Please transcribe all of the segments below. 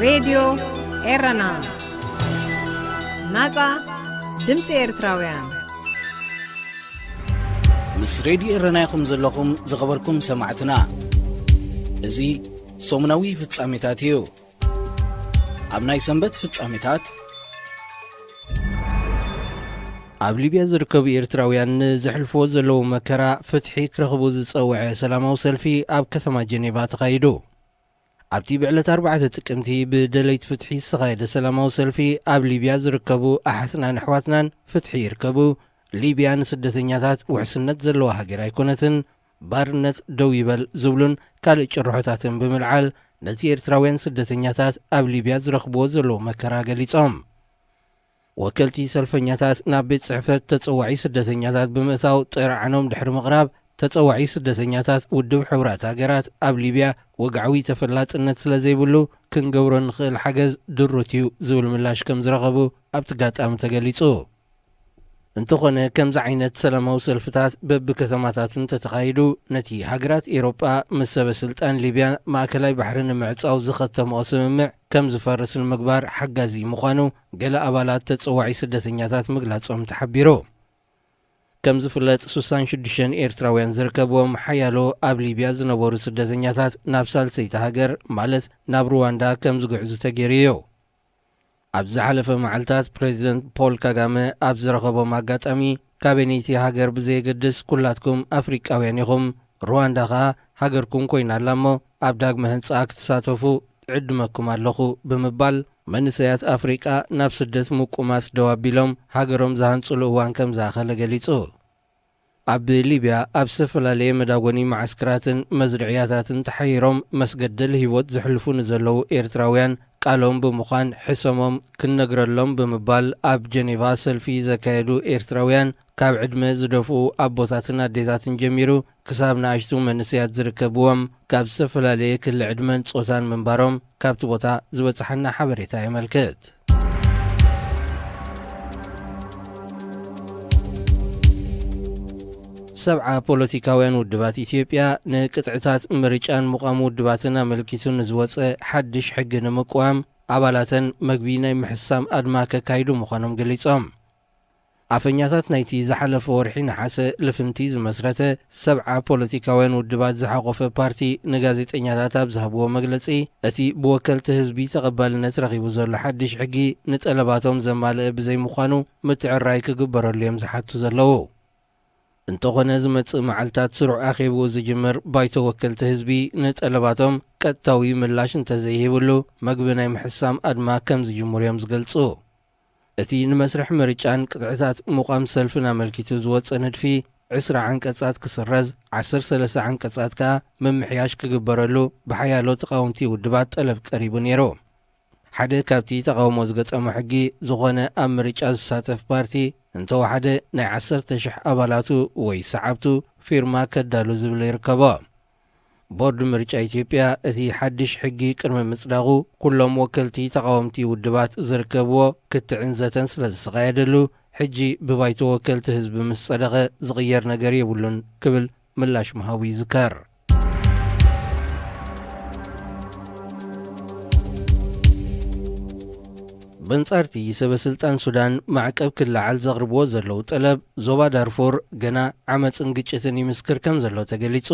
ሬድዮ ኤረና፣ ናጻ ድምጺ ኤርትራውያን። ምስ ሬድዮ ኤረና ኢኹም ዘለኹም፣ ዝኸበርኩም ሰማዕትና። እዚ ሰሙናዊ ፍጻሜታት እዩ። ኣብ ናይ ሰንበት ፍጻሜታት፣ ኣብ ሊብያ ዝርከቡ ኤርትራውያን ንዘሕልፍዎ ዘለዉ መከራ ፍትሒ ክረኽቡ ዝጸውዐ ሰላማዊ ሰልፊ ኣብ ከተማ ጀኔቫ ተኻይዱ። ኣብቲ ብዕለት ኣርባዕተ ጥቅምቲ ብደለይቲ ፍትሒ ዝተኻየደ ሰላማዊ ሰልፊ፣ ኣብ ሊብያ ዝርከቡ ኣሓትናን ኣሕዋትናን ፍትሒ ይርከቡ፣ ሊብያ ንስደተኛታት ውሕስነት ዘለዋ ሃገር ኣይኮነትን፣ ባርነት ደው ይበል ዝብሉን ካልእ ጭርሖታትን ብምልዓል፣ ነቲ ኤርትራውያን ስደተኛታት ኣብ ሊብያ ዝረኽብዎ ዘለዉ መከራ ገሊጾም። ወከልቲ ሰልፈኛታት ናብ ቤት ጽሕፈት ተጸዋዒ ስደተኛታት ብምእታው ጥርዓኖም ድሕሪ ምቕራብ፣ ተጸዋዒ ስደተኛታት ውድብ ሕቡራት ሃገራት ኣብ ሊብያ ወግዓዊ ተፈላጥነት ስለ ዘይብሉ፣ ክንገብሮ ንኽእል ሓገዝ ድሩት እዩ ዝብል ምላሽ ከም ዝረኸቡ ኣብቲ ኣጋጣሚ ተገሊጹ። እንተኾነ፣ ከምዚ ዓይነት ሰላማዊ ሰልፍታት በብከተማታት እንተተኻይዱ፣ ነቲ ሃገራት ኤውሮጳ ምስ ሰበ ስልጣን ሊብያ ማእከላይ ባሕሪ ንምዕጻው ዝኸተምኦ ስምምዕ ከም ዝፈርስ ንምግባር ሓጋዚ ምዃኑ ገለ ኣባላት ተጸዋዒ ስደተኛታት ምግላጾም ተሓቢሩ። ከም ዝፍለጥ፣ ስሳን ሽዱሽተን ኤርትራውያን ዝርከብዎም ሓያሎ ኣብ ሊብያ ዝነበሩ ስደተኛታት ናብ ሳልሰይቲ ሃገር፣ ማለት ናብ ሩዋንዳ ከም ዝግዕዙ ተገይሩ እዩ። ኣብ ዝሓለፈ መዓልታት፣ ፕሬዚደንት ፖል ካጋመ ኣብ ዝረኸቦም ኣጋጣሚ፣ ካበየነይቲ ሃገር ብዘየገድስ፣ ኩላትኩም ኣፍሪቃውያን ኢኹም። ሩዋንዳ ኸኣ ሃገርኩም ኮይና ኣላ እሞ፣ ኣብ ዳግመ ህንጻኣ ክትሳተፉ እዕድመኩም ኣለኹ ብምባል፣ መንእሰያት ኣፍሪቃ ናብ ስደት ምቁማት ደው ኣቢሎም ሃገሮም ዝሃንጽሉ እዋን ከም ዝኣኸለ ገሊጹ። ኣብ ሊብያ ኣብ ዝተፈላለየ መዳጎኒ መዓስከራትን መዝርዕያታትን ተሓይሮም መስገደል ህይወት ዘሕልፉ ንዘለዉ ኤርትራውያን ቃሎም ብምዃን ሕሰሞም ክንነግረሎም ብምባል ኣብ ጀኔቫ ሰልፊ ዘካየዱ ኤርትራውያን፣ ካብ ዕድመ ዝደፍኡ ኣቦታትን ኣዴታትን ጀሚሩ ክሳብ ንኣሽቱ መንእሰያት ዝርከብዎም፣ ካብ ዝተፈላለየ ክሊ ዕድመን ጾታን ምንባሮም ካብቲ ቦታ ዝበጽሓና ሓበሬታ የመልክት። ሰብዓ ፖለቲካውያን ውድባት ኢትዮጵያ ንቅጥዕታት ምርጫን ምቋም ውድባትን ኣመልኪቱ ንዝወጸ ሓድሽ ሕጊ ንምቅዋም ኣባላተን መግቢ ናይ ምሕሳም ኣድማ ከካይዱ ምዃኖም ገሊጾም። ኣፈኛታት ናይቲ ዝሓለፈ ወርሒ ነሓሰ ልፍንቲ ዝመስረተ ሰብዓ ፖለቲካውያን ውድባት ዝሓቖፈ ፓርቲ ንጋዜጠኛታት ኣብ ዝሃብዎ መግለጺ፣ እቲ ብወከልቲ ህዝቢ ተቐባልነት ረኺቡ ዘሎ ሓድሽ ሕጊ ንጠለባቶም ዘማልአ ብዘይምዃኑ ምትዕራይ ክግበረሉ እዮም ዝሓቱ ዘለዉ። እንተኾነ፣ ዝመጽእ መዓልታት ስሩዕ ኣኼብኡ ዝጅምር ባይቶ ወከልቲ ህዝቢ ንጠለባቶም ቀጥታዊ ምላሽ እንተዘይሂብሉ፣ መግቢ ናይ ምሕሳም ኣድማ ከም ዝጅምሩ እዮም ዝገልጹ። እቲ ንመስርሕ ምርጫን ቅጥዕታት ምቋም ሰልፍን ኣመልኪቱ ዝወጸ ንድፊ፣ ዕስራ ዓንቀጻት ክስረዝ፣ ዓሰርተ ሰለስተ ዓንቀጻት ከኣ ምምሕያሽ ክግበረሉ ብሓያሎ ተቓወምቲ ውድባት ጠለብ ቀሪቡ ነይሩ። ሓደ ካብቲ ተቓውሞ ዝገጠሞ ሕጊ፣ ዝኾነ ኣብ ምርጫ ዝሳተፍ ፓርቲ፣ እንተወሓደ ናይ ዓሰርተ ሽሕ ኣባላቱ ወይ ሰዓብቱ ፊርማ ከዳሉ ዝብል ይርከቦ። ቦርድ ምርጫ ኢትዮጵያ፣ እቲ ሓድሽ ሕጊ ቅድሚ ምጽዳቑ፣ ኩሎም ወከልቲ ተቓወምቲ ውድባት ዝርከብዎ ክትዕን ዘተን ስለ ዝተኻየደሉ፣ ሕጂ ብባይቶ ወከልቲ ህዝቢ ምስ ጸደቐ ዝቕየር ነገር የብሉን ክብል ምላሽ ምሃቡ ይዝከር። በንጻርቲ ሰበ ስልጣን ሱዳን ማዕቀብ ክለዓል ዘቕርብዎ ዘለዉ ጠለብ፣ ዞባ ዳርፉር ገና ዓመጽን ግጭትን ይምስክር ከም ዘሎ ተገሊጹ።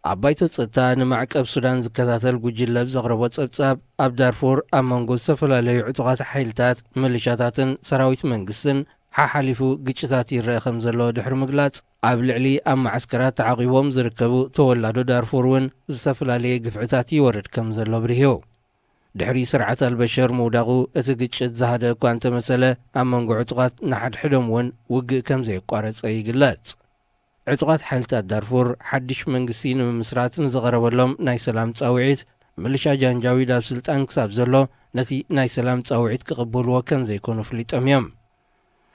ኣብ ባይቶ ጸጥታ ንማዕቀብ ሱዳን ዝከታተል ጉጅለ ኣብ ዘቕረቦ ጸብጻብ፣ ኣብ ዳርፉር ኣብ መንጎ ዝተፈላለዩ ዕጡቓት ሓይልታት፣ ምልሻታትን ሰራዊት መንግስትን ሓሓሊፉ ግጭታት ይረአ ከም ዘሎ ድሕሪ ምግላጽ፣ ኣብ ልዕሊ ኣብ መዓስከራት ተዓቂቦም ዝርከቡ ተወላዶ ዳርፉር እውን ዝተፈላለየ ግፍዕታት ይወርድ ከም ዘሎ ኣብሪሁ። ድሕሪ ስርዓት ኣልበሽር ምውዳቑ፣ እቲ ግጭት ዝሃደ እኳ እንተመሰለ፣ ኣብ መንጎ ዕጡቓት ንሓድሕዶም እውን ውግእ ከም ዘየቋረጸ ይግለጽ። ዕጡቓት ሓይልታት ዳርፉር ሓድሽ መንግስቲ ንምምስራት ንዝቐረበሎም ናይ ሰላም ጻውዒት፣ ምልሻ ጃንጃዊድ ኣብ ስልጣን ክሳብ ዘሎ፣ ነቲ ናይ ሰላም ጻውዒት ክቕበልዎ ከም ዘይኮኑ ኣፍሊጦም እዮም።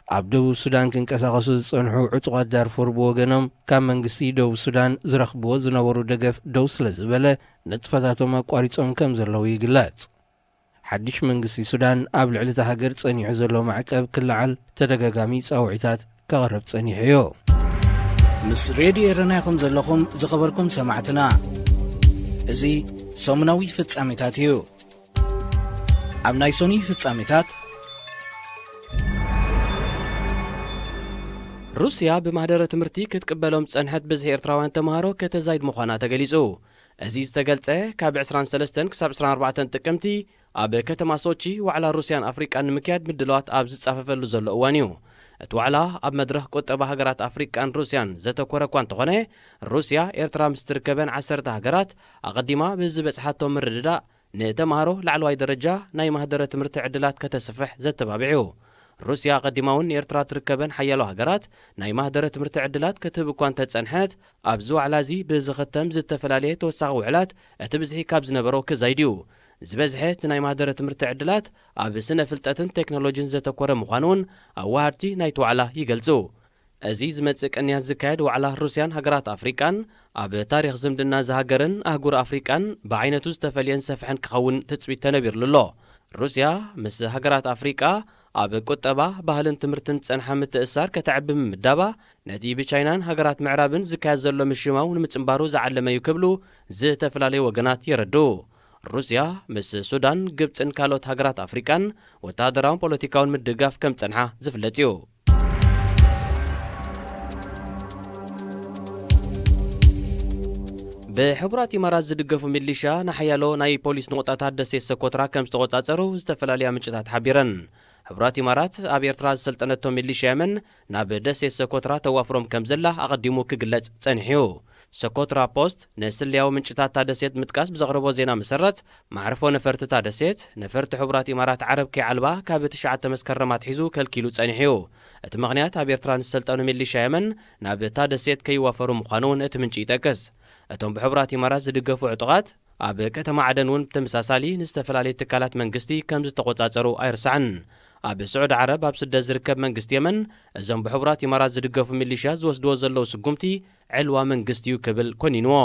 ኣብ ደቡብ ሱዳን ክንቀሳቐሱ ዝጸንሑ ዕጡቓት ዳርፉር ብወገኖም፣ ካብ መንግስቲ ደቡብ ሱዳን ዝረኽብዎ ዝነበሩ ደገፍ ደው ስለ ዝበለ፣ ንጥፈታቶም ኣቋሪጾም ከም ዘለዉ ይግለጽ። ሓድሽ መንግስቲ ሱዳን ኣብ ልዕሊ እታ ሃገር ጸኒሑ ዘሎ ማዕቀብ ክለዓል ተደጋጋሚ ጻውዒታት ከቕርብ ጸኒሑ እዩ። ምስ ሬድዮ ኤረና ኢኹም ዘለኹም ዝኸበርኩም ሰማዕትና። እዚ ሰሙናዊ ፍጻሜታት እዩ። ኣብ ናይ ሶኒ ፍጻሜታት፣ ሩስያ ብማህደረ ትምህርቲ ክትቅበሎም ዝጸንሐት ብዝሒ ኤርትራውያን ተምሃሮ ከተዛይድ ምዃና ተገሊጹ። እዚ ዝተገልጸ ካብ ዕስራን ሰለስተን ክሳብ ዕስራን ኣርባዕተን ጥቅምቲ ኣብ ከተማ ሶቺ ዋዕላ ሩስያን ኣፍሪቃን ንምክያድ ምድላዋት ኣብ ዝጻፈፈሉ ዘሎ እዋን እዩ። እቲ ዋዕላ ኣብ መድረኽ ቁጠባ ሃገራት ኣፍሪቃን ሩስያን ዘተኮረ እኳ እንተኾነ፣ ሩስያ ኤርትራ ምስ ትርከበን ዓሰርተ ሃገራት ኣቐዲማ ብዝበጽሓቶ ምርድዳእ ንተምሃሮ ላዕለዋይ ደረጃ ናይ ማህደረ ትምህርቲ ዕድላት ከተስፍሕ ዘተባብዕ እዩ። ሩስያ ኣቐዲማ እውን ንኤርትራ ትርከበን ሓያሎ ሃገራት ናይ ማህደረ ትምህርቲ ዕድላት ክትህብ እኳ እንተጸንሐት፣ ኣብዚ ዋዕላ እዚ ብዝኽተም ዝተፈላለየ ተወሳኺ ውዕላት እቲ ብዝሒ ካብ ዝነበሮ ክዛይድ እዩ። ዝበዝሐ እቲ ናይ ማህደረ ትምህርቲ ዕድላት ኣብ ስነ ፍልጠትን ቴክኖሎጂን ዘተኮረ ምዃኑ እውን ኣዋሃድቲ ናይቲ ዋዕላ ይገልጹ። እዚ ዝመጽእ ቅንያት ዝካየድ ዋዕላ ሩስያን ሃገራት ኣፍሪቃን ኣብ ታሪኽ ዝምድና ዝሃገርን ኣህጉር ኣፍሪቃን ብዓይነቱ ዝተፈልየን ሰፍሐን ክኸውን ትጽቢት ተነቢርሉ ኣሎ። ሩስያ ምስ ሃገራት ኣፍሪቃ ኣብ ቁጠባ፣ ባህልን ትምህርትን ዝጸንሓ ምትእስሳር ከተዕቢ ምምዳባ፣ ነቲ ብቻይናን ሃገራት ምዕራብን ዝካየድ ዘሎ ምሽማው ንምጽንባሩ ዝዓለመ እዩ ክብሉ ዝተፈላለዩ ወገናት የረድኡ። ሩስያ ምስ ሱዳን፣ ግብጽን ካልኦት ሃገራት ኣፍሪቃን ወተሃደራውን ፖለቲካውን ምድጋፍ ከም ጸንሓ ዝፍለጥ እዩ። ብሕቡራት ኢማራት ዝድገፉ ሚሊሻ ንሓያሎ ናይ ፖሊስ ንቑጣታት ደሴት ሰኮትራ ከም ዝተቖጻጸሩ ዝተፈላለያ ምንጭታት ሓቢረን። ሕቡራት ኢማራት ኣብ ኤርትራ ዝሰልጠነቶ ሚሊሻ የመን ናብ ደሴት ሰኮትራ ተዋፍሮም ከም ዘላ ኣቐዲሙ ክግለጽ ጸኒሑ እዩ። ሰኮትራ ፖስት ንስልያዊ ምንጭታት እታ ደሴት ምጥቃስ ብዘቕረቦ ዜና መሰረት፣ መዕርፎ ነፈርቲ እታ ደሴት፣ ነፈርቲ ሕቡራት ኢማራት ዓረብ ከይዓልባ ካብ ትሽዓተ መስከረም ኣትሒዙ ከልኪሉ ጸኒሑ እዩ። እቲ ምኽንያት ኣብ ኤርትራ ንዝሰልጠኑ ሚሊሻ የመን ናብ እታ ደሴት ከይዋፈሩ ምዃኑ እውን እቲ ምንጪ ይጠቅስ። እቶም ብሕቡራት ኢማራት ዝድገፉ ዕጡቓት ኣብ ከተማ ዓደን እውን ብተመሳሳሊ ንዝተፈላለዩ ትካላት መንግስቲ ከም ዝተቖጻጸሩ ኣይርሳዕን። ኣብ ስዑዲ ዓረብ ኣብ ስደት ዝርከብ መንግስቲ የመን፣ እዞም ብሕቡራት ኢማራት ዝድገፉ ሚሊሻ ዝወስድዎ ዘለዉ ስጉምቲ ዕልዋ መንግስቲ እዩ ክብል ኮኒንዎ።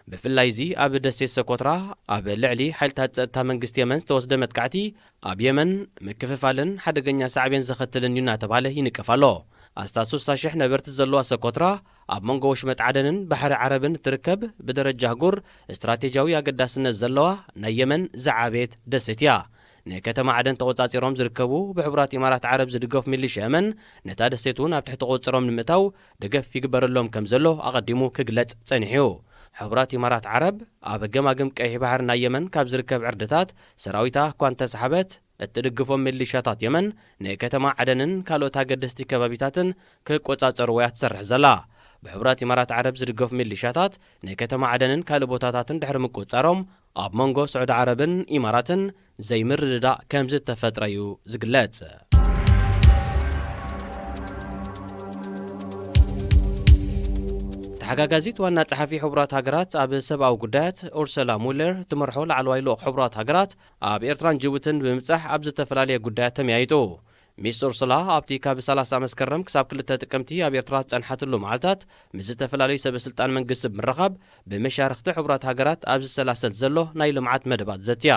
ብፍላይ እዚ ኣብ ደሴት ሰኮትራ ኣብ ልዕሊ ሓይልታት ጸጥታ መንግስቲ የመን ዝተወስደ መጥቃዕቲ ኣብ የመን ምክፍፋልን ሓደገኛ ሳዕቤን ዘኸትልን እዩ እናተባህለ ይንቀፍ ኣሎ። ኣስታት ስሳ ሽሕ ነበርቲ ዘለዋ ሰኮትራ ኣብ መንጎ ወሽመጥ ዓደንን ባሕሪ ዓረብን እትርከብ ብደረጃ ኣህጉር ስትራቴጂያዊ ኣገዳስነት ዘለዋ ናይ የመን ዝዓበየት ደሴት እያ። ንከተማ ዓደን ተቖጻጺሮም ዝርከቡ ብሕቡራት ኢማራት ዓረብ ዝድገፉ ሚሊሻ የመን ነታ ደሴት እውን ኣብ ትሕቲ ቁጽሮም ንምእታው ደገፍ ይግበረሎም ከም ዘሎ ኣቐዲሙ ክግለጽ ጸኒሑ እዩ። ሕቡራት ኢማራት ዓረብ ኣብ ገማግም ቀይሕ ባሕሪ ናይ የመን ካብ ዝርከብ ዕርድታት ሰራዊታ እኳ እንተሰሓበት፣ እትድግፎም ሚሊሻታት የመን ንከተማ ዓደንን ካልኦት ኣገደስቲ ከባቢታትን ክቆጻጸርዎ እያ ትሰርሕ ዘላ። ብሕቡራት ኢማራት ዓረብ ዝድገፉ ሚሊሻታት ንከተማ ዓደንን ካልእ ቦታታትን ድሕሪ ምቁጽጻሮም፣ ኣብ መንጎ ስዑዲ ዓረብን ኢማራትን ዘይምርድዳእ ከም ዝተፈጥረ እዩ ዝግለጽ። ተሓጋጋዚት ዋና ጸሓፊ ሕቡራት ሃገራት ኣብ ሰብኣዊ ጉዳያት ኡርሰላ ሙለር ትመርሖ ላዕለዋይ ልኡኽ ሕቡራት ሃገራት ኣብ ኤርትራን ጅቡትን ብምብጻሕ ኣብ ዝተፈላለየ ጉዳያት ተመያይጡ። ሚስ ኡርሱላ ኣብቲ ካብ ሰላሳ መስከረም ክሳብ ክልተ ጥቅምቲ ኣብ ኤርትራ ዝጸንሓትሉ መዓልታት ምስ ዝተፈላለዩ ሰበ ስልጣን መንግስቲ ብምርኻብ ብመሻርኽቲ ሕቡራት ሃገራት ኣብ ዝሰላሰል ዘሎ ናይ ልምዓት መደባት ዘትያ።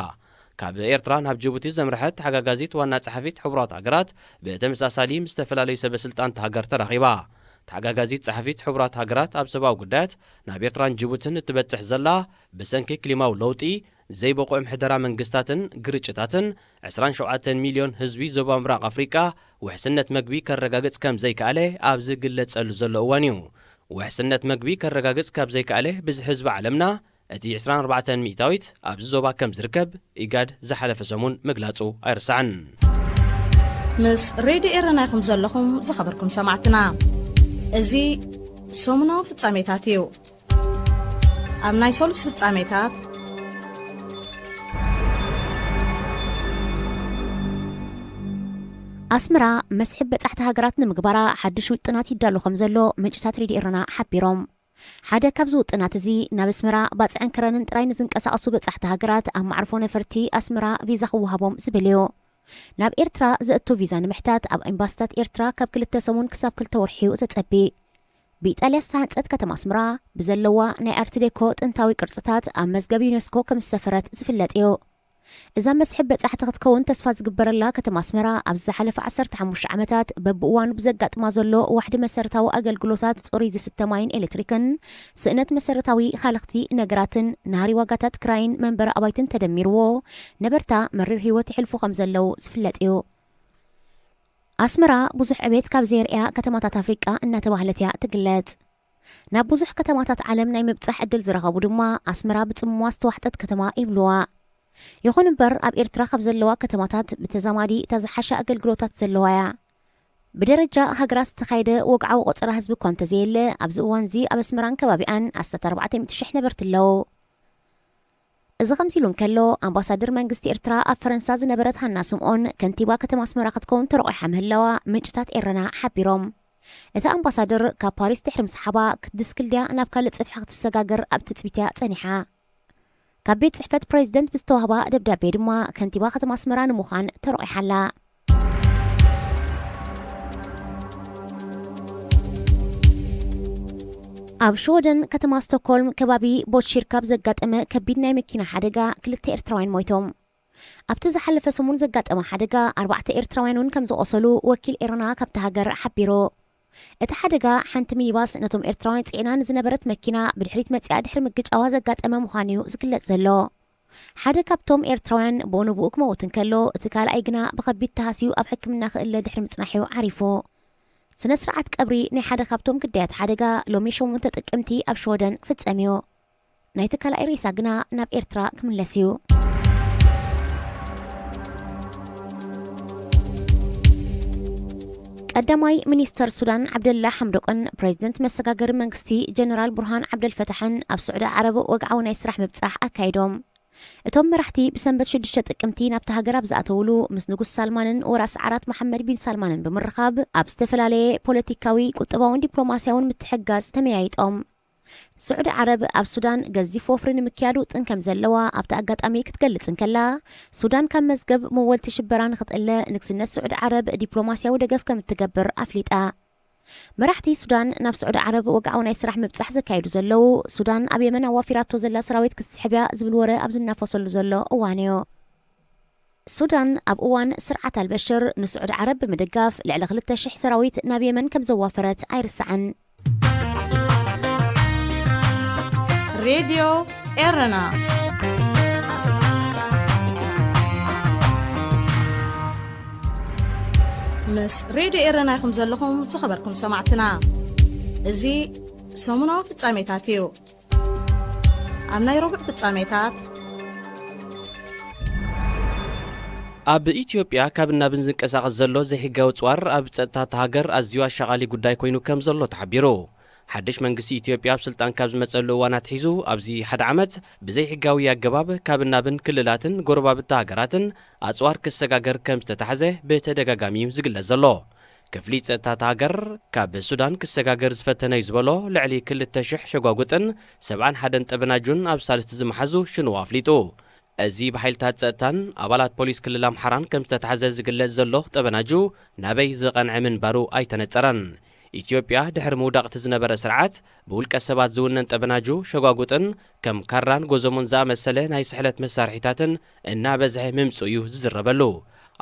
ካብ ኤርትራ ናብ ጅቡቲ ዘምርሐት ተሓጋጋዚት ዋና ጸሓፊት ሕቡራት ሃገራት ብተመሳሳሊ ምስ ዝተፈላለዩ ሰበ ስልጣን እታ ሃገር ተራኺባ። ተሓጋጋዚት ጸሓፊት ሕቡራት ሃገራት ኣብ ሰብኣዊ ጉዳያት ናብ ኤርትራን ጅቡትን እትበጽሕ ዘላ ብሰንኪ ክሊማዊ ለውጢ፣ ዘይበቑዕ ምሕደራ መንግስታትን ግርጭታትን ዕስራን ሸውዓተን ሚልዮን ህዝቢ ዞባ ምብራቕ ኣፍሪቃ ውሕስነት መግቢ ከረጋግጽ ከም ዘይከኣለ ኣብ ዝግለጸሉ ዘሎ እዋን እዩ። ውሕስነት መግቢ ከረጋግጽ ካብ ዘይከኣለ ብዝሒ ህዝቢ ዓለምና እቲ ዕስራን ኣርባዕተን ሚእታዊት ኣብዚ ዞባ ከም ዝርከብ ኢጋድ ዝሓለፈ ሰሙን ምግላጹ ኣይርሳዕን። ምስ ሬድዮ ኤረና ኢኹም ዘለኹም ዝኸበርኩም ሰማዕትና። እዚ ሰሙናዊ ፍጻሜታት እዩ። ኣብ ናይ ሰሉስ ፍጻሜታት፣ ኣስመራ መስሕብ በጻሕቲ ሃገራት ንምግባራ ሓድሽ ውጥናት ይዳሎ ከም ዘሎ ምንጭታት ሬድዮ ኤረና ሓቢሮም። ሓደ ካብዚ ውጥናት እዚ ናብ ኣስመራ ባጽዕን ከረንን ጥራይ ንዝንቀሳቐሱ በጻሕቲ ሃገራት ኣብ መዕርፎ ነፈርቲ ኣስመራ ቪዛ ክወሃቦም ዝብል እዩ። ናብ ኤርትራ ዘእቱ ቪዛ ንምሕታት ኣብ ኤምባስታት ኤርትራ ካብ ክልተ ሰሙን ክሳብ ክልተ ወርሒ እዩ ዘጸቢ። ብኢጣልያ ዝተሃንጸት ከተማ ኣስመራ ብዘለዋ ናይ ኣርት ዴኮ ጥንታዊ ቅርጽታት ኣብ መዝገብ ዩኔስኮ ከም ዝሰፈረት ዝፍለጥ እዩ። እዛ መስሕብ በጻሕቲ ክትከውን ተስፋ ዝግበረላ ከተማ ኣስመራ፣ ኣብዚ ዝሓለፈ ዓሰርተ ሓሙሽተ ዓመታት በብእዋኑ ብዘጋጥማ ዘሎ ዋሕዲ መሰረታዊ ኣገልግሎታት ጽሩይ ዝስተ ማይን ኤሌክትሪክን፣ ስእነት መሰረታዊ ሃለኽቲ ነገራትን ናህሪ ዋጋታት ክራይን መንበሪ ኣባይትን ተደሚርዎ፣ ነበርታ መሪር ህይወት ይሕልፉ ከም ዘለዉ ዝፍለጥ እዩ። ኣስመራ ብዙሕ ዕቤት ካብ ዘየርእያ ከተማታት ኣፍሪቃ እናተባህለት እያ ትግለጽ። ናብ ብዙሕ ከተማታት ዓለም ናይ ምብጻሕ ዕድል ዝረኸቡ ድማ ኣስመራ ብጽምዋ ዝተዋሕጠት ከተማ ይብልዋ። ይኹን እምበር ኣብ ኤርትራ ካብ ዘለዋ ከተማታት ብተዛማዲ እታ ዝሓሸ ኣገልግሎታት ዘለዋ እያ። ብደረጃ ሃገራት ዝተኻየደ ወግዓዊ ቆጸራ ህዝቢ እኳ እንተዘየለ፣ ኣብዚ እዋንዚ ኣብ ኣስመራን ከባቢኣን ኣስታት ኣርባዕተ ሚእቲ ሽሕ ነበርቲ ኣለዉ። እዚ ከምዚ ኢሉ እንከሎ፣ ኣምባሳደር መንግስቲ ኤርትራ ኣብ ፈረንሳ ዝነበረት ሃና ስምኦን ከንቲባ ከተማ ኣስመራ ክትከውን ተረቑሓ ምህላዋ ምንጭታት ኤረና ሓቢሮም። እታ ኣምባሳደር ካብ ፓሪስ ድሕሪ ምስሓባ ክትድስክል ድያ ናብ ካልእ ጽፍሒ ክትሰጋገር ኣብ ትጽቢት እያ ጸኒሓ። ካብ ቤት ጽሕፈት ፕሬዚደንት ብዝተዋህባ ደብዳቤ ድማ ከንቲባ ከተማ ኣስመራ ንምዃን ተረቑሓ ኣላ። ኣብ ሽወደን ከተማ ስቶክሆልም ከባቢ ቦትሺርካ ኣብ ዘጋጠመ ከቢድ ናይ መኪና ሓደጋ ክልተ ኤርትራውያን ሞይቶም። ኣብቲ ዝሓለፈ ሰሙን ዘጋጠመ ሓደጋ ኣርባዕተ ኤርትራውያን እውን ከም ዝቖሰሉ ወኪል ኤረና ካብቲ ሃገር ሓቢሩ። እቲ ሓደጋ ሓንቲ ሚኒባስ ነቶም ኤርትራውያን ጽዒና ንዝነበረት መኪና ብድሕሪት መጺኣ ድሕሪ ምግጫዋ ዘጋጠመ ምዃኑ እዩ ዝግለጽ ዘሎ። ሓደ ካብቶም ኤርትራውያን ብኡ ንብኡ ክመውት እንከሎ፣ እቲ ካልኣይ ግና ብኸቢድ ተሃስዩ ኣብ ሕክምና ክእለ ድሕሪ ምጽናሕ እዩ ዓሪፉ። ስነ ስርዓት ቀብሪ ናይ ሓደ ካብቶም ግዳያት ሓደጋ ሎሚ ሸሞንተ ጥቅምቲ ኣብ ሽወደን ክፍጸም እዩ። ናይቲ ካልኣይ ሬሳ ግና ናብ ኤርትራ ክምለስ እዩ። ቀዳማይ ሚኒስተር ሱዳን ዓብደላ ሓምዶቅን ፕሬዚደንት መሰጋገሪ መንግስቲ ጀነራል ቡርሃን ዓብደልፈታሕን ኣብ ስዑዲ ዓረብ ወግዓዊ ናይ ስራሕ ምብጻሕ ኣካይዶም። እቶም መራሕቲ ብሰንበት ሽዱሽተ ጥቅምቲ ናብቲ ሃገር ኣብ ዝኣተውሉ ምስ ንጉስ ሳልማንን ወራስ ዓራት መሓመድ ቢን ሳልማንን ብምርኻብ ኣብ ዝተፈላለየ ፖለቲካዊ፣ ቁጠባውን ዲፕሎማስያውን ምትሕግጋዝ ተመያይጦም። ስዑዲ ዓረብ ኣብ ሱዳን ገዚፍ ወፍሪ ንምክያድ ውጥን ከም ዘለዋ ኣብቲ ኣጋጣሚ ክትገልጽ እንከላ፣ ሱዳን ካብ መዝገብ መወልቲ ሽበራ ንክትእለ ንግስነት ስዑዲ ዓረብ ዲፕሎማስያዊ ደገፍ ከም እትገብር ኣፍሊጣ። መራሕቲ ሱዳን ናብ ስዑዲ ዓረብ ወግዓዊ ናይ ስራሕ ምብጻሕ ዘካየዱ ዘለዉ፣ ሱዳን ኣብ የመን ኣዋፊራቶ ዘላ ሰራዊት ክትስሕብ እያ ዝብል ወረ ኣብ ዝናፈሰሉ ዘሎ እዋን እዩ። ሱዳን ኣብ እዋን ስርዓት ኣልበሽር ንስዑዲ ዓረብ ብምድጋፍ ልዕሊ ክልተ ሽሕ ሰራዊት ናብ የመን ከም ዘዋፈረት ኣይርሳዕን። ሬድዮ ኤረና። ምስ ሬድዮ ኤረና ኢኹም ዘለኹም ዝኸበርኩም ሰማዕትና። እዚ ሰሙናዊ ፍጻሜታት እዩ። ኣብ ናይ ረቡዕ ፍጻሜታት፣ ኣብ ኢትዮጵያ ካብ እናብን ዝንቀሳቐስ ዘሎ ዘይሕጋዊ ጽዋር ኣብ ጸጥታ እታ ሃገር ኣዝዩ ኣሻቓሊ ጉዳይ ኮይኑ ከም ዘሎ ተሓቢሩ። ሓድሽ መንግስቲ ኢትዮጵያ ኣብ ስልጣን ካብ ዝመጸሉ እዋን ኣትሒዙ ኣብዚ ሓደ ዓመት ብዘይሕጋዊ ኣገባብ ካብ እናብን ክልላትን ጎረባብቲ ሃገራትን ኣጽዋር ክሰጋገር ከም ዝተታሕዘ ብተደጋጋሚ እዩ ዝግለጽ ዘሎ። ክፍሊ ጸጥታ እታ ሃገር ካብ ሱዳን ክሰጋገር ዝፈተነ እዩ ዝበሎ ልዕሊ ክልተ ሽሕ ሸጓጉጥን ሰብዓን ሓደን ጠበናጁን ኣብ ሳልስቲ ዝመሓዙ ሽንኡ ኣፍሊጡ። እዚ ብሓይልታት ጸጥታን ኣባላት ፖሊስ ክልል ኣምሓራን ከም ዝተታሕዘ ዝግለጽ ዘሎ ጠበናጁ ናበይ ዝቐንዐ ምንባሩ ኣይተነጸረን። ኢትዮጵያ ድሕሪ ምውዳቕ እቲ ዝነበረ ስርዓት ብውልቀ ሰባት ዝውነን ጠበናጁ ሸጓጉጥን ከም ካራን ጎዞሞን ዝኣመሰለ ናይ ስሕለት መሳርሒታትን እናበዝሐ ምምጽኡ እዩ ዝዝረበሉ።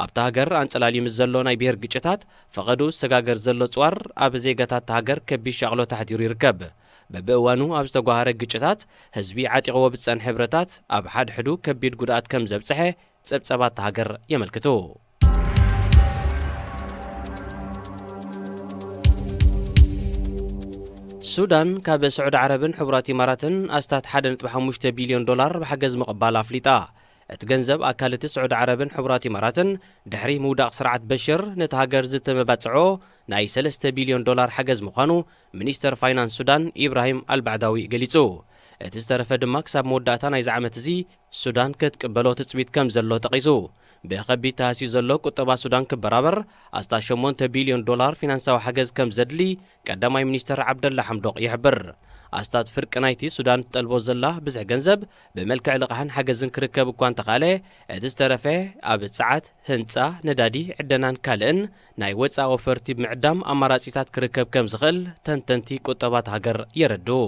ኣብታ ሃገር ኣንጸላልዩ ምስ ዘሎ ናይ ብሄር ግጭታት ፈቐዱ ዝሰጋገር ዘሎ ጽዋር ኣብ ዜጋታት እታ ሃገር ከቢድ ሻቕሎት ኣሕዲሩ ይርከብ። በብእዋኑ ኣብ ዝተጓሃረ ግጭታት ህዝቢ ዓጢቕዎ ብዝጸንሐ ብረታት ኣብ ሓድሕዱ ከቢድ ጉድኣት ከም ዘብጽሐ ጸብጸባት እታ ሃገር የመልክቱ። ሱዳን ካብ ስዑዲ ዓረብን ሕቡራት ኢማራትን ኣስታት ሓደ ነጥቢ ሓሙሽተ ቢልዮን ዶላር ብሓገዝ ምቕባል ኣፍሊጣ። እቲ ገንዘብ ኣካል እቲ ስዑዲ ዓረብን ሕቡራት ኢማራትን ድሕሪ ምውዳቕ ስርዓት በሽር ነቲ ሃገር ዝተመባጽዖ ናይ ሰለስተ ቢልዮን ዶላር ሓገዝ ምዃኑ ሚኒስተር ፋይናንስ ሱዳን ኢብራሂም ኣልባዕዳዊ ገሊጹ። እቲ ዝተረፈ ድማ ክሳብ መወዳእታ ናይዚ ዓመት እዚ ሱዳን ክትቅበሎ ትጽቢት ከም ዘሎ ጠቒሱ። ብኸቢድ ተሃስዩ ዘሎ ቁጠባ ሱዳን ክበራበር ኣስታት ሸሞንተ ቢልዮን ዶላር ፊናንሳዊ ሓገዝ ከም ዘድሊ ቀዳማይ ሚኒስተር ዓብደላ ሓምዶቕ ይሕብር። ኣስታት ፍርቂ ናይቲ ሱዳን ትጠልቦ ዘላ ብዝሒ ገንዘብ ብመልክዕ ልቓሕን ሓገዝን ክርከብ እኳ እንተኻእለ፣ እቲ ዝተረፈ ኣብ ጸዓት፣ ህንጻ፣ ነዳዲ፣ ዕደናን ካልእን ናይ ወጻኢ ወፈርቲ ብምዕዳም ኣማራጺታት ክርከብ ከም ዝኽእል ተንተንቲ ቁጠባት ሃገር የረድኡ።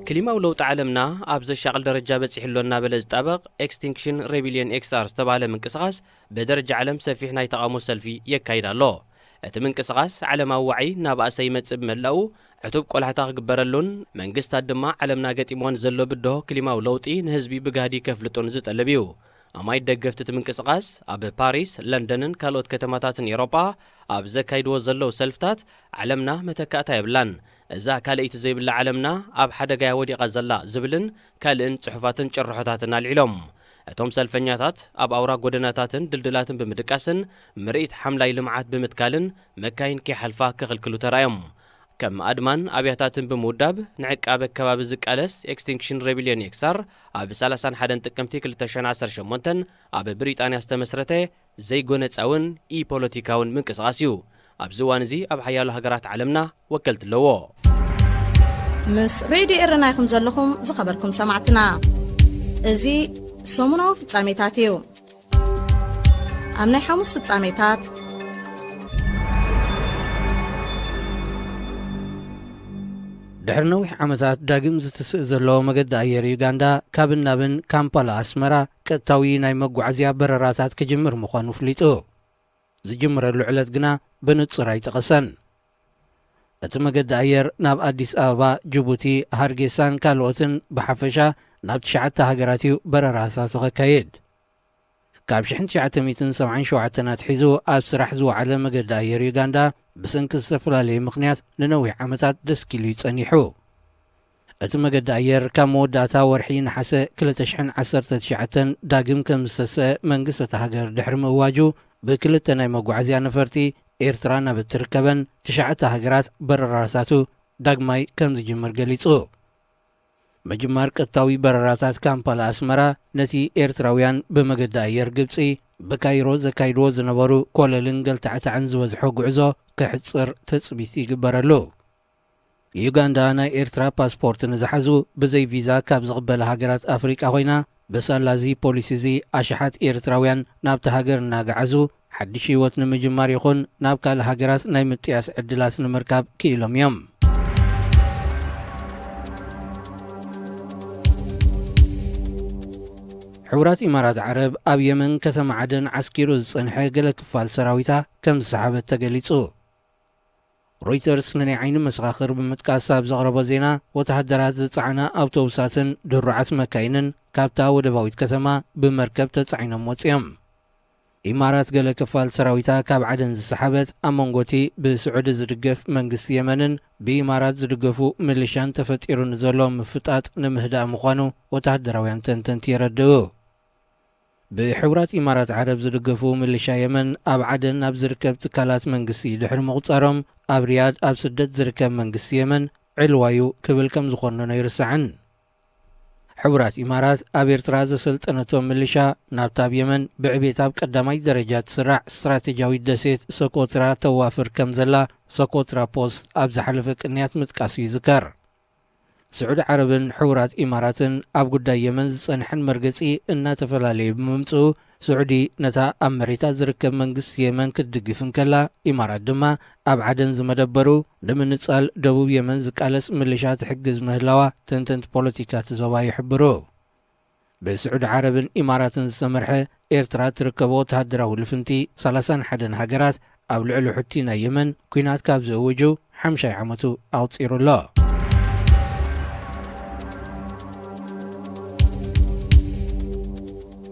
ክሊማዊ ለውጢ ዓለምና ኣብ ዘሻቕል ደረጃ በጺሑ ኣሎ እናበለ ዝጣበቕ ኤክስቲንክሽን ሬቢልዮን ኤክስኣር ዝተባህለ ምንቅስቓስ ብደረጃ ዓለም ሰፊሕ ናይ ተቓውሞ ሰልፊ የካይድ ኣሎ። እቲ ምንቅስቓስ ዓለማዊ ዋዒ እናበኣሰ ይመጽእ ብምህላዉ ዕቱብ ቆላሕታ ክግበረሉን መንግስታት ድማ ዓለምና ገጢሞን ዘሎ ብድሆ ክሊማዊ ለውጢ ንህዝቢ ብጋህዲ ከፍልጡን ዝጠልብ እዩ። ኣማይት ደገፍቲ እቲ ምንቅስቓስ ኣብ ፓሪስ፣ ለንደንን ካልኦት ከተማታትን ኤውሮጳ ኣብ ዘካይድዎ ዘለዉ ሰልፍታት ዓለምና መተካእታ የብላን፣ እዛ ካልኣይቲ ዘይብላ ዓለምና ኣብ ሓደጋ እያ ወዲቓ ዘላ ዝብልን ካልእን ጽሑፋትን ጭርሖታትን ኣልዒሎም። እቶም ሰልፈኛታት ኣብ ኣውራ ጎደናታትን ድልድላትን ብምድቃስን ምርኢት ሓምላይ ልምዓት ብምትካልን መካይን ከይሓልፋ ክኽልክሉ ተራእዮም። ከም ኣድማን ኣብያታትን ብምውዳብ ንዕቃበ ከባቢ ዝቃለስ ኤክስቲንክሽን ሬቢልዮን ኤክስኣር ኣብ ሰላሳን ሓደን ጥቅምቲ ክልተ ሽሕን ዓሰርተ ሸሞንተን ኣብ ብሪጣንያ ዝተመስረተ ዘይጎነጻውን ኢ-ፖለቲካውን ምንቅስቓስ እዩ። ኣብዚ እዋን እዚ ኣብ ሓያሎ ሃገራት ዓለምና ወከልቲ ኣለዎ። ምስ ሬድዮ ኤረና ኢኹም ዘለኹም ዝኸበርኩም ሰማዕትና። እዚ ሰሙናዊ ፍጻሜታት እዩ። ኣብ ናይ ሓሙስ ፍጻሜታት፣ ድሕሪ ነዊሕ ዓመታት ዳግም ዝትስእ ዘሎ መገዲ ኣየር ዩጋንዳ ካብን ናብን ካምፓላ ኣስመራ ቀጥታዊ ናይ መጓዓዝያ በረራታት ክጅምር ምዃኑ ኣፍሊጡ። ዝጅምረሉ ዕለት ግና ብንጹር ኣይጠቐሰን። እቲ መገዲ ኣየር ናብ ኣዲስ ኣበባ፣ ጅቡቲ፣ ሃርጌሳን ካልኦትን ብሓፈሻ ናብ ትሽዓተ ሃገራት እዩ በረራታቱ ከካይድ። ካብ ሽሕን ትሽዓተ ሚእትን ሰብዓን ሸውዓተን ኣትሒዙ ኣብ ስራሕ ዝወዓለ መገዲ ኣየር ዩጋንዳ ብሰንኪ ዝተፈላለየ ምኽንያት ንነዊሕ ዓመታት ደስኪሉ እዩ ጸኒሑ። እቲ መገዲ ኣየር ካብ መወዳእታ ወርሒ ነሓሰ ክልተ ሽሕን ዓሰርተ ትሽዓተን ዳግም ከም ዝተሰአ መንግስቲ እታ ሃገር ድሕሪ ምእዋጁ፣ ብክልተ ናይ መጓዓዝያ ነፈርቲ ኤርትራ ናብ እትርከበን ትሽዓተ ሃገራት በረራታቱ ዳግማይ ከም ዝጅምር ገሊጹ። ምጅማር ቀጥታዊ በረራታት ካምፓላ ኣስመራ ነቲ ኤርትራውያን ብመገዲ ኣየር ግብጺ ብካይሮ ዘካይድዎ ዝነበሩ ኮለልን ገልታዕታዕን ዝበዝሖ ጉዕዞ ከሕጽር ትጽቢት ይግበረሉ። ዩጋንዳ ናይ ኤርትራ ፓስፖርት ንዝሓዙ ብዘይ ቪዛ ካብ ዝቕበላ ሃገራት ኣፍሪቃ ኮይና፣ ብሳላ እዚ ፖሊሲ እዚ ኣሽሓት ኤርትራውያን ናብቲ ሃገር እናገዓዙ ሓድሽ ህይወት ንምጅማር ይኹን ናብ ካልእ ሃገራት ናይ ምጥያስ ዕድላት ንምርካብ ክኢሎም እዮም። ሕቡራት ኢማራት ዓረብ ኣብ የመን ከተማ ዓደን ዓስኪሩ ዝጸንሐ ገለ ክፋል ሰራዊታ ከም ዝሰሓበት ተገሊጹ። ሮይተርስ ንናይ ዓይኒ መሰኻኽር ብምጥቃስ ኣብ ዘቕረቦ ዜና፣ ወተሃደራት ዝጸዓና ኣውቶቡሳትን ድሩዓት መካይንን ካብታ ወደባዊት ከተማ ብመርከብ ተጻዒኖም ወጺኦም። ኢማራት ገለ ክፋል ሰራዊታ ካብ ዓደን ዝሰሓበት ኣብ መንጎ እቲ ብስዑዲ ዝድገፍ መንግስቲ የመንን ብኢማራት ዝድገፉ ሚሊሻን ተፈጢሩ ንዘሎ ምፍጣጥ ንምህዳእ ምዃኑ ወተሃደራውያን ተንተንቲ የረድኡ። ብሕቡራት ኢማራት ዓረብ ዝድገፉ ሚሊሻ የመን ኣብ ዓደን ኣብ ዝርከብ ትካላት መንግስቲ ድሕሪ ምቑጻሮም፣ ኣብ ሪያድ ኣብ ስደት ዝርከብ መንግስቲ የመን ዕልዋዩ ክብል ከም ዝኾነኖ ኣይርሳዕን። ሕቡራት ኢማራት ኣብ ኤርትራ ዘሰልጠነቶም ሚሊሻ ናብታ ኣብ የመን ብዕቤት ኣብ ቀዳማይ ደረጃ ትስራዕ ስትራቴጂያዊት ደሴት ሰኮትራ ተዋፍር ከም ዘላ ሰኮትራ ፖስት ኣብ ዝሓለፈ ቅንያት ምጥቃሱ ይዝከር። ስዑዲ ዓረብን ሕቡራት ኢማራትን ኣብ ጉዳይ የመን ዝጸንሐን መርገጺ እናተፈላለየ ብምምጽኡ፣ ስዑዲ ነታ ኣብ መሬታ ዝርከብ መንግስቲ የመን ክትድግፍ እንከላ፣ ኢማራት ድማ ኣብ ዓደን ዝመደበሩ ንምንጻል ደቡብ የመን ዝቃለስ ምልሻ ትሕግዝ ምህላዋ ተንተንቲ ፖለቲካ እቲ ዞባ ይሕብሩ። ብስዑዲ ዓረብን ኢማራትን ዝተመርሐ ኤርትራ እትርከቦ ወተሃደራዊ ልፍንቲ ሰላሳን ሓደን ሃገራት ኣብ ልዕሊ ሑቲ ናይ የመን ኲናት ካብ ዝእውጁ ሓምሻይ ዓመቱ ኣቑጺሩ ኣሎ።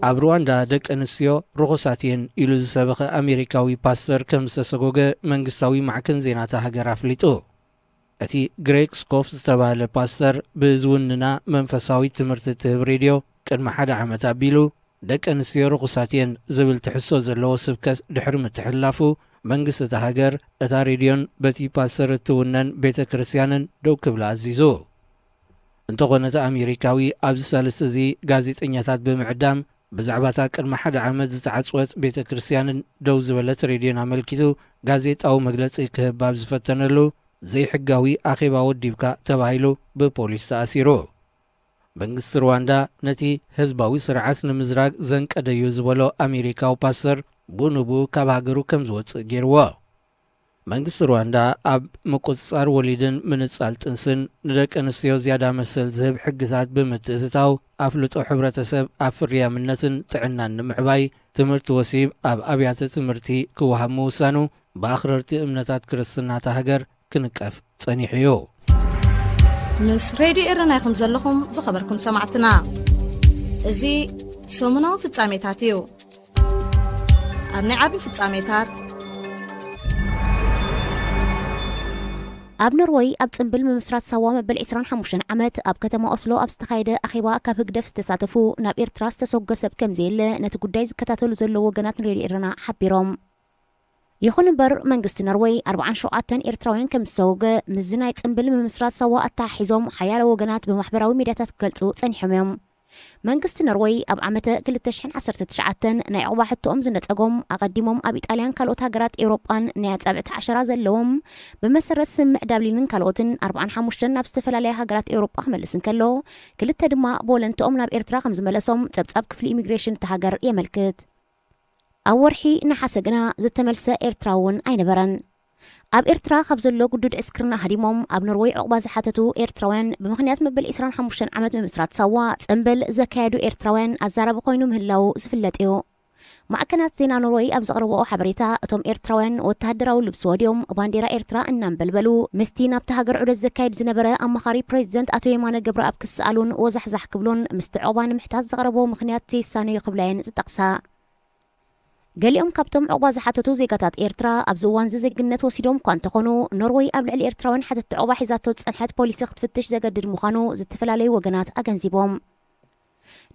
ኣብ ሩዋንዳ ደቂ ኣንስትዮ ርኹሳት እየን ኢሉ ዝሰበኸ ኣሜሪካዊ ፓስተር ከም ዝተሰጎገ መንግስታዊ ማዕከን ዜና እታ ሃገር ኣፍሊጡ። እቲ ግሬግ ስኮፍ ዝተባህለ ፓስተር ብዝውንና መንፈሳዊ ትምህርቲ እትህብ ሬድዮ ቅድሚ ሓደ ዓመት ኣቢሉ፣ ደቂ ኣንስትዮ ርኹሳት እየን ዝብል ትሕዝቶ ዘለዎ ስብከት ድሕሪ ምትሕልላፉ፣ መንግስቲ እታ ሃገር እታ ሬድዮን በቲ ፓስተር እትውነን ቤተ ክርስቲያንን ደው ክብላ ኣዚዙ። እንተኾነ እቲ ኣሜሪካዊ ኣብዚ ሳልስቲ እዚ ጋዜጠኛታት ብምዕዳም ብዛዕባ እታ ቅድሚ ሓደ ዓመት ዝተዓጽወት ቤተ ክርስቲያንን ደው ዝበለት ሬድዮን ኣመልኪቱ ጋዜጣዊ መግለጺ ክህብ ኣብ ዝፈተነሉ ዘይሕጋዊ ኣኼባ ወዲብካ ተባሂሉ ብፖሊስ ተኣሲሩ። መንግስቲ ሩዋንዳ ነቲ ህዝባዊ ስርዓት ንምዝራግ ዘንቀደዩ ዝበሎ ኣሜሪካዊ ፓስተር ብኡ ንብኡ ካብ ሃገሩ ከም ዝወጽእ ገይርዎ። መንግስቲ ሩዋንዳ ኣብ ምቁጽጻር ወሊድን ምንጻል ጥንስን ንደቂ ኣንስትዮ ዝያዳ መሰል ዝህብ ሕግታት ብምትእትታው፣ ኣፍልጦ ሕብረተሰብ ኣብ ፍርያምነትን ጥዕናን ንምዕባይ፣ ትምህርቲ ወሲብ ኣብ ኣብያተ ትምህርቲ ክወሃብ ምውሳኑ ብኣኽረርቲ እምነታት ክርስትና እታ ሃገር ክንቀፍ ጸኒሑ እዩ። ምስ ሬድዮ ኤረና ኢኹም ዘለኹም ዝኸበርኩም ሰማዕትና። እዚ ሰሙናዊ ፍጻሜታት እዩ። ኣብ ናይ ዓቢ ፍጻሜታት፣ ኣብ ኖርወይ ኣብ ጽምብል ምምስራት ሳዋ መበል ዕስራን ሓሙሽተን ዓመት ኣብ ከተማ ኦስሎ ኣብ ዝተኻየደ ኣኼባ ካብ ህግደፍ ዝተሳተፉ ናብ ኤርትራ ዝተሰጎ ሰብ ከም ዘየለ ነቲ ጉዳይ ዝከታተሉ ዘለዉ ወገናት ንሬድዮ ኤረና ሓቢሮም። ይኹን እምበር መንግስቲ ኖርወይ ኣርባዓን ሸውዓተን ኤርትራውያን ከም ዝሰወገ ምስዚ ናይ ጽምብል ምምስራት ሳዋ ኣተሓሒዞም ሓያሎ ወገናት ብማሕበራዊ ሚድያታት ክገልጹ ጸኒሖም እዮም። መንግስቲ ኖርወይ ኣብ ዓመተ ክልተ ሽሕን ዓሰርተ ትሽዓተን ናይ ዕቑባ ሕቶኦም ዝነጸጎም ኣቐዲሞም ኣብ ኢጣልያን ካልኦት ሃገራት ኤውሮጳን ናይ ኣጻብዕቲ ዓሸራ ዘለዎም ብመሰረት ስምምዕ ዳብሊንን ካልኦትን ኣርባዓን ሓሙሽተን ናብ ዝተፈላለያ ሃገራት ኤውሮጳ ክመልስ እንከሎ ክልተ ድማ ብወለንትኦም ናብ ኤርትራ ከም ዝመለሶም ጸብጻብ ክፍሊ ኢሚግሬሽን እታ ሃገር የመልክት። ኣብ ወርሒ ነሓሰ ግና ዝተመልሰ ኤርትራዊ እውን ኣይነበረን። ኣብ ኤርትራ ካብ ዘሎ ግዱድ ዕስክርና ሃዲሞም ኣብ ኖርወይ ዕቑባ ዝሓተቱ ኤርትራውያን ብምኽንያት መበል ዕስራን ሓሙሽተን ዓመት ምምስራት ሳዋ ጽምብል ዘካየዱ ኤርትራውያን ኣዛራቢ ኮይኑ ምህላዉ ዝፍለጥ እዩ። ማዕከናት ዜና ኖርወይ ኣብ ዘቕረብኦ ሓበሬታ እቶም ኤርትራውያን ወተሃደራዊ ልብሲ ወዲዮም ባንዴራ ኤርትራ እናንበልበሉ ምስቲ ናብቲ ሃገር ዑደት ዘካየድ ዝነበረ ኣማኻሪ ፕሬዚደንት ኣቶ የማነ ገብረኣብ ክሰኣሉን ወዛሕዛሕ ክብሉን ምስቲ ዕቑባ ንምሕታት ዘቕረብኦ ምኽንያት ዘይሳነዩ ክብላ እየን ዝጠቕሳ። ገሊኦም ካብቶም ዕቑባ ዝሓተቱ ዜጋታት ኤርትራ ኣብዚ እዋንዚ ዜግነት ወሲዶም እኳ እንተኾኑ ኖርወይ ኣብ ልዕሊ ኤርትራውያን ሓተቲ ዕቑባ ሒዛቶ ዝጸንሐት ፖሊሲ ክትፍትሽ ዘገድድ ምዃኑ ዝተፈላለዩ ወገናት ኣገንዚቦም።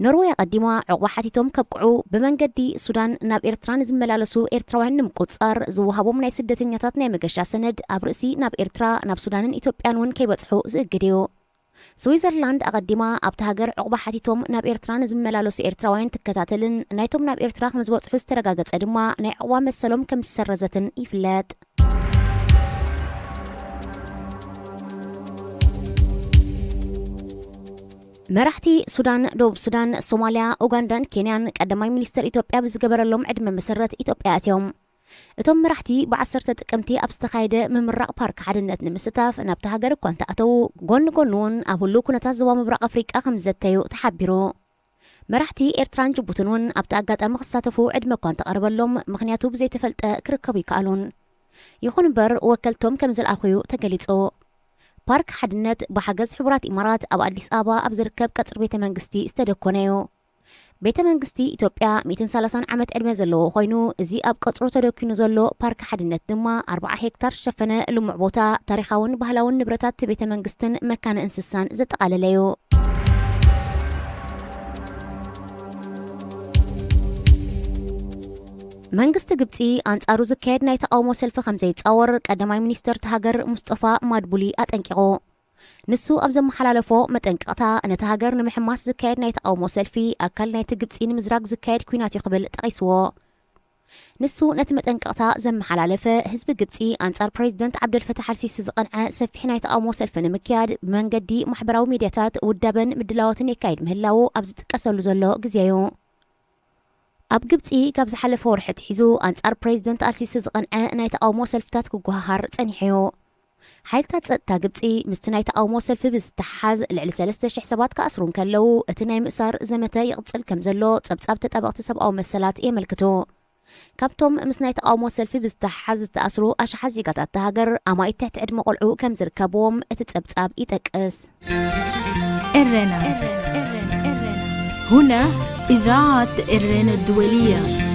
ኖርወይ ኣቐዲማ ዕቑባ ሓቲቶም ከብቅዑ ብመንገዲ ሱዳን ናብ ኤርትራ ንዝመላለሱ ኤርትራውያን ንምቁጽጻር ዝወሃቦም ናይ ስደተኛታት ናይ መገሻ ሰነድ ኣብ ርእሲ ናብ ኤርትራ ናብ ሱዳንን ኢትዮጵያን እውን ከይበጽሑ ዝእግድ እዩ። ስዊዘርላንድ ኣቐዲማ ኣብቲ ሃገር ዕቑባ ሓቲቶም ናብ ኤርትራ ንዝመላለሱ ኤርትራውያን ትከታተልን ናይቶም ናብ ኤርትራ ከም ዝበጽሑ ዝተረጋገጸ ድማ ናይ ዕቑባ መሰሎም ከም ዝሰረዘትን ይፍለጥ። መራሕቲ ሱዳን፣ ደቡብ ሱዳን፣ ሶማልያ፣ ኡጋንዳን ኬንያን ቀዳማይ ሚኒስተር ኢትዮጵያ ብዝገበረሎም ዕድመ መሰረት ኢትዮጵያ ኣትዮም። እቶም መራሕቲ ብዓሰርተ ጥቅምቲ ኣብ ዝተኻየደ ምምራቕ ፓርክ ሓድነት ንምስታፍ ናብቲ ሃገር እኳ እንተኣተዉ፣ ጎኒ ጎኑ እውን ኣብ ህሉው ኩነታት ዞባ ምብራቕ ኣፍሪቃ ከም ዝዘተዩ ተሓቢሩ። መራሕቲ ኤርትራን ጅቡትን እውን ኣብቲ ኣጋጣሚ ክሳተፉ ዕድመ እኳ እንተቐረበሎም፣ ምኽንያቱ ብዘይተፈልጠ ክርከቡ ይከኣሉን። ይኹን እምበር ወከልቶም ከም ዝለኣኹ እዩ ተገሊጹ። ፓርክ ሓድነት ብሓገዝ ሕቡራት ኢማራት ኣብ ኣዲስ ኣበባ ኣብ ዝርከብ ቀጽሪ ቤተ መንግስቲ ዝተደኮነ እዩ። ቤተ መንግስቲ ኢትዮጵያ ሚእትን ሰላሳን ዓመት ዕድመ ዘለዎ ኮይኑ፣ እዚ ኣብ ቀጽሩ ተደኪኑ ዘሎ ፓርክ ሓድነት ድማ ኣርብዓ ሄክታር ዝሸፈነ ልሙዕ ቦታ፣ ታሪኻውን ባህላውን ንብረታት ቤተ መንግስትን መካነ እንስሳን ዘጠቓለለ እዩ። መንግስቲ ግብጺ ኣንጻሩ ዝካየድ ናይ ተቓውሞ ሰልፊ ከም ዘይጻወር ቀዳማይ ሚኒስተር እታ ሃገር ሙስጠፋ ማድቡሊ ኣጠንቂቑ። ንሱ ኣብ ዘመሓላለፎ መጠንቀቕታ፣ ነታ ሃገር ንምሕማስ ዝካየድ ናይ ተቓውሞ ሰልፊ ኣካል ናይቲ ግብጺ ንምዝራግ ዝካየድ ኲናት እዩ ክብል ጠቒስዎ። ንሱ ነቲ መጠንቀቕታ ዘመሓላለፈ፣ ህዝቢ ግብጺ ኣንጻር ፕሬዚደንት ዓብደልፈታሕ ኣልሲሲ ዝቐንዐ ሰፊሕ ናይ ተቓውሞ ሰልፊ ንምክያድ ብመንገዲ ማሕበራዊ ሚድያታት ውዳበን ምድላዋትን የካይድ ምህላዉ ኣብ ዝጥቀሰሉ ዘሎ ግዜ እዩ። ኣብ ግብጺ ካብ ዝሓለፈ ወርሒ ኣትሒዙ ኣንጻር ፕሬዚደንት ኣልሲሲ ዝቐንዐ ናይ ተቓውሞ ሰልፍታት ክጓሃሃር ጸኒሑ እዩ። ሓይልታት ጸጥታ ግብጺ ምስቲ ናይ ተቓውሞ ሰልፊ ብዝተሓሓዝ ልዕሊ ሰለስተ ሽሕ ሰባት ክኣስሩ እንከለዉ፣ እቲ ናይ ምእሳር ዘመተ ይቕጽል ከም ዘሎ ጸብጻብ ተጣበቕቲ ሰብኣዊ መሰላት የመልክቱ። ካብቶም ምስ ናይ ተቓውሞ ሰልፊ ብዝተሓሓዝ ዝተኣስሩ ኣሽሓት ዜጋታት እታ ሃገር ኣማኢት ትሕቲ ዕድመ ቆልዑ ከም ዝርከብዎም እቲ ጸብጻብ ይጠቅስ። ኤረና። هنا إذاعة ኤረና الدولية.